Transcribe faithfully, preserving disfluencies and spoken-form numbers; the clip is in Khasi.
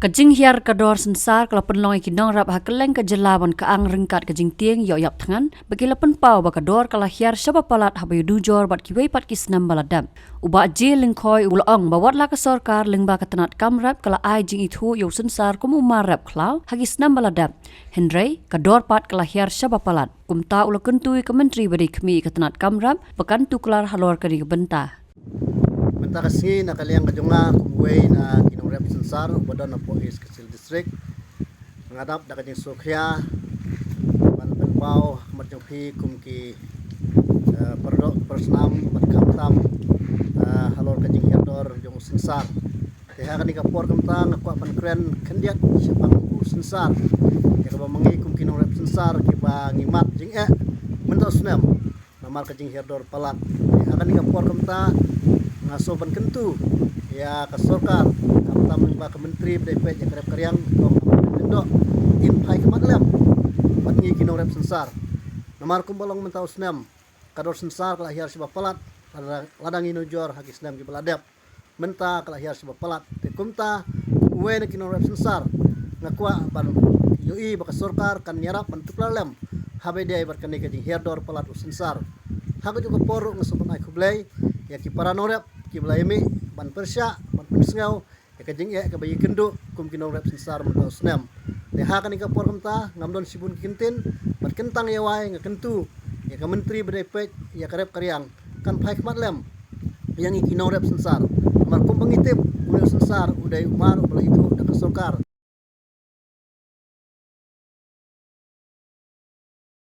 Ka jinghiar ka dor synsar ka la pynlong ïa ki nongrep ha kylleng ka jylla ban kyang ryngkat ka jingtieng ïoh ïap thngan, ba ki la pynpaw ba ka dor ka la hiar shaba palat haba ïanujor bad kiwei pat ki snem ba la dep. U Bah J Lyngkhoi u la ong ba wat la ka sorkar lyngba ka tnat kam rep ka la ai jingithuh ïa u synsar kum u mar rep khlaw ha ki snem ba la dep, hynrei ka dor pat ka la hiar shaba palat. Kumta u la kyntu ïa ka Myntri ba dei khmih ïa ka tnat kam rep ba kan tuklar halor kane ka bynta. Mynta ka sngi na ka liang ka jong nga kum uwei na ki nongrep synsar uba don hapoh East Khasi Hills District, nga dap da ka jingsngewkhia ban pynpaw ha khmat jong phi kum ki, eh, para doh para snam bad khamtam, eh, halor ka jinghiar dor jong u synsar. Te ha kane ka por kumta nga kwah ban kren khyndiat shaphang u synsar, ïa kaba ma ngi kum ki nongrep synsar kiba ngi mad jingeh mynta u snem namar ka jinghiar dor palat. Te ha kane ka por kumta nga sngew ban kyntu ïa ka sorkar, khamtam lyngba ka Myntri ba dei peit ïa ka rep ka riang, Kong Ampareen Lyngdoh, in phai khmat lem bad ngi ki nongrep synsar. Namar kumba long mynta u snem, ka dor synsar ka la hiar shaba palat, lada, lada ngi ïanujor ha ki snem kiba la dep. Mynta ka la hiar shaba palat. Te kumta, uwei na ki nongrep synsar, nga kwah ban ïohi ba ka sorkar kan ïarap ban tuklar lem haba ïadei bad kane ka jinghiar dor palat u synsar. Ha kajuh ka por ruh nga sngew ban ai khublei ïa ki para nongrep kiba la ïamih ban pyrshah ban pynsngew ïa ka jingeh kaba ïakynduh kum ki nongrep synsar mynta u snem. Te ha kane ka por kumta ngam don shibun ki kyntien, bad kyntang ïa wai nga kyntu ïa ka Myntri ba dei peit ïa ka rep ka riang, kan phai khmat lem ïa ngi ki nongrep synsar. Namar kumba ngi tip, une u synsar u dei u mar uba la ithuh da ka sorkar